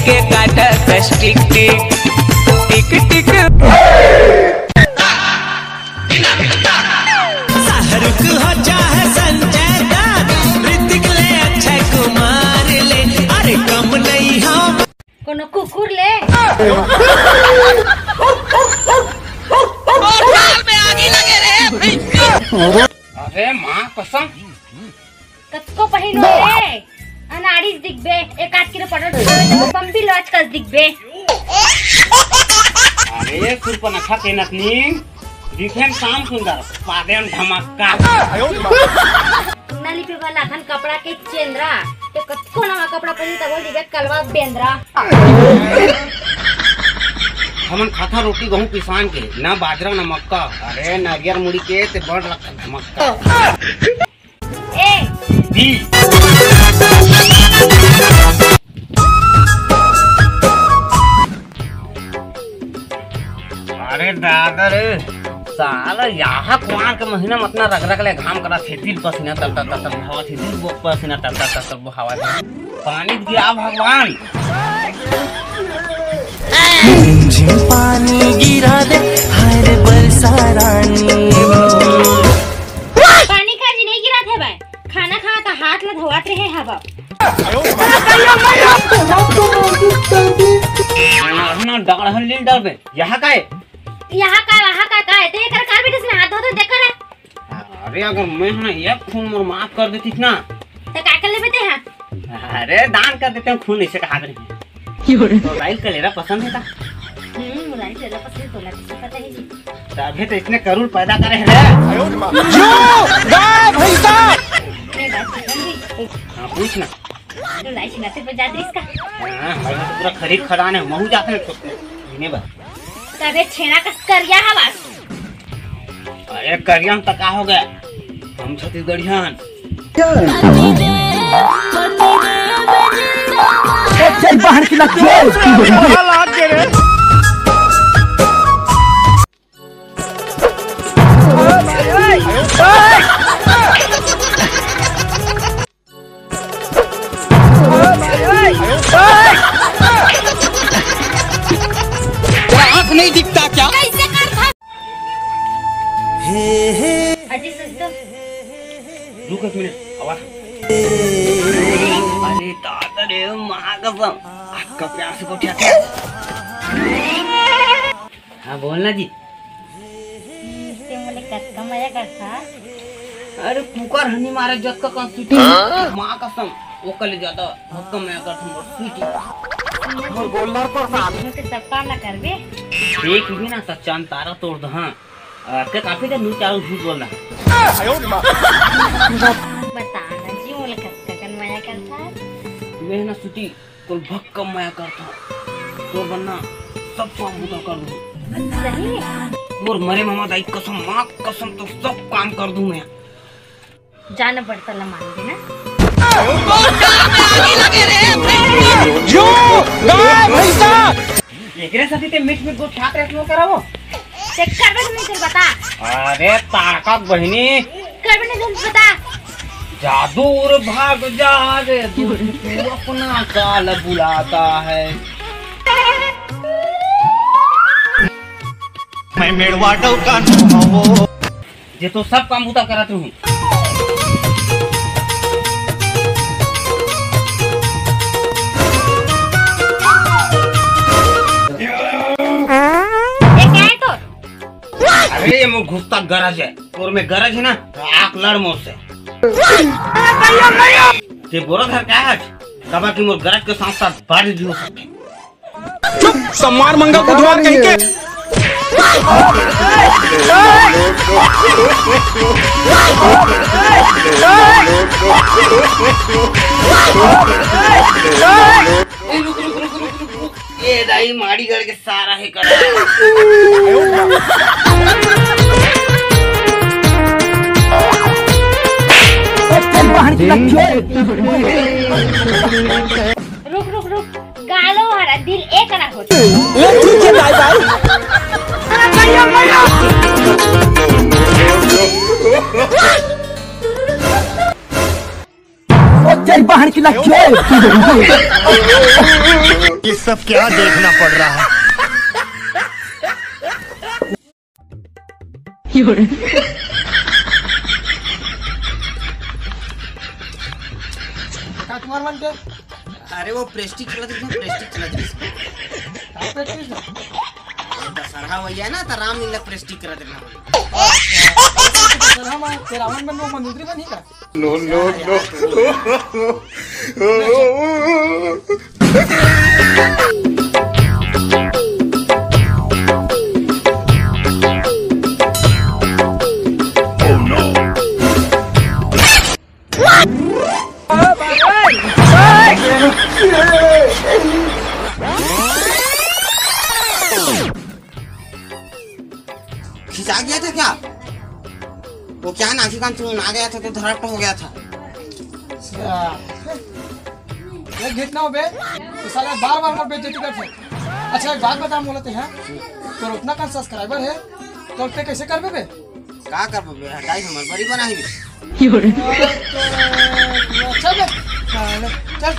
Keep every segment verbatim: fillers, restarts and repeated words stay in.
के काटत टिक टिक, टिक टिक। शाहरुख हो चाहे संजय दत्त, ऋतिक ले, अक्षय कुमार ले, अरे कम नहीं हो। कोनो कुकुर ले। अरे माँ कसम। कतको पहिनो रे, अनाड़ीस दिखबे, एक आध किलो पटल छोड़ दे, बम्बी लॉज कस दिखबे। अरे सुरपनखा के नतनी, दिखे में काम सुंदर, पादे में धमक्का। ना लिपे वाला अखन कपड़ा के चेंदरा, तो कतको नवा कपड़ा पहिन तब बोल दिबे कलवा बेंदरा। हमन खाता रोटी गहूं पिसान के, ना बाजरा ना मक्का। अरे नारियर मुड़ी के ते बड़ रखा धमक्का। ए। बी। अरे दादा रे, साला यहाँ कुआर के महीना में अतना रगरग ले घाम करा थे, दिल पसीना तर तर तर तर बहावत थे, दिल पसीना तर तर तर तर बहावत थे। पानी दिया भगवान। झिम पानी गिरा दे, हाय रे बरसा रानी। पानी का जी नहीं गिरा थे भाई, खाना खा तो हाथ ला धोवत रहे हवा। ना डाल हल लील डाल बे, यहाँ का है? यहाँ का, वहाँ का, का है? ते एकर कार बेटे से हाथ धो तो देखा ना। अरे अगर मैं है ना एक खून मोर माफ कर देती ना। तो का कर लेबे ते हा? अरे दान कर देते हैं खून, इसे कहा नहीं। तो राइल कलेरा पसंद है का? हम्म, राइल कलेरा पसंद, तोला किसे पता है जी? तभी तो इतने करोड़ पैदा करे हैं रे। जो गाय भैंसा। नहीं, बात सुन जी। हाँ, पूछ ना। तो राइल खिलाते पर जाते इसका। हाँ, भाई तो पूरा खरीद खदान है, महू जाते हैं छोटे। इन्हें बस। तबे छेना कस करिया हवस। अरे करिया त का हो गया, हम छत्तीसगढ़िया हन। चल बाहर की लग। तेरा आंख नहीं दिखता क्या? कैसे कर था? अजी सुन तो। रुक एक मिनट, आवा। अरे दादा रे, माँ कसम, आपका प्यार से गोठिया क्या? हाँ, बोलना जी। ते मोले कतका मजा करथा। अरे कुकर हनी मारे जतका कन स्वीटी। हाँ? माँ कसम, ओकर ले ज्यादा भक्का मजा करथा मोर स्वीटी। मोर गोल्डर पर साथ। ते सब काम ना करबे। देख भी ना त चांद तारा तोड़ दो, हाँ। आ, ते काफी देर न्यू चालू झूठ बोलना है। बता ना जी, मोले कतका कन मजा करथा। मैं ना स्वीटी, तोर भक्कम मया करथंव। तोर बर ना सब काम बूता कर दूं। सही में? मोर मरे मामा दाई कसम, माँ कसम, तो सब काम कर दूं मैं। जाना पड़ता ला मान देना। जो गाय भैंसा। एकरे साथी ते मीठ मीठ गोठ खात रहत हो करावो। चेक करबे नहीं, चल बता। अरे ताकत बहिनी। करबे नहीं, चल बता। जादू और भाग जा रे दुष्ट, तू अपना काल बुलाता है। मैं मेड़वा डौका नो हवो। जे तो सब काम बूता करत रहूं। ये क्या है तो? अरे ये मोर घुसता गरज है, तोर में गरज है ना, आंख लड़ मोर से। ते बोरा धर का है आज? काबर कि मोर गरज के साथ साथ बारिश भी हो सकथे। चुप, सम्मान मंगा बुधवार कहीं के। ए, रुक, रुक, रुक, रुक, रुक, रुक। ये दाई माड़ीगढ़ के सारा है करा। चल बाहर की लग। रुक, रुक, रुक। गालो हरा दिल एक ना होता। ये ठीक है, बाय बाय। ओ तेरी बहन की लग। ये सब क्या देखना पड़ रहा है? का तुम्हार मन के? अरे वो प्रेस्टिक चलत रहिस, प्रेस्टिक चलत रहिस। का प्रेस्टिक? दशहरा भैया ना, त रामलीला प्रेस्टिक चलत रहिस। दशहरा में ते रावण बन, वो मंदोदरी बन ही का? No, no, no. खिंचा गया था क्या? वो क्या ना, आखिरकार चुन आ गया था तो धड़ाट हो गया था। अच्छा। ये घिट ना हो बे, तो साला बार बार मोर बेइज्जती करथे। अच्छा, एक बात बता मोला ते, हाँ? तोर उतना कन सब्सक्राइबर हे, तो ते कैसे करबे बे? का करबो बे? हटाई हमर बड़ी बनाही बे। अरे तो, अच्छा बे, चल, चल।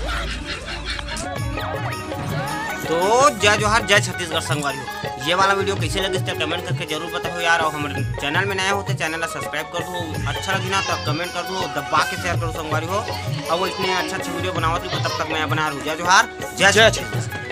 तो जय जोहार, जय छत्तीसगढ़ संगवारी हो। ये वाला वीडियो कैसे लगिस ते कमेंट करके जरूर बताओ यार, और हमारे चैनल में नया हो तो चैनल ला सब्सक्राइब कर दो, अच्छा लगी ना तो कमेंट कर दो, दबा के शेयर करो संगवारी हो। और वो इतने अच्छा अच्छा वीडियो बनावत रही, तब तक मैं बना रहूँ। जय जोहार, जय जय छत्तीसगढ़।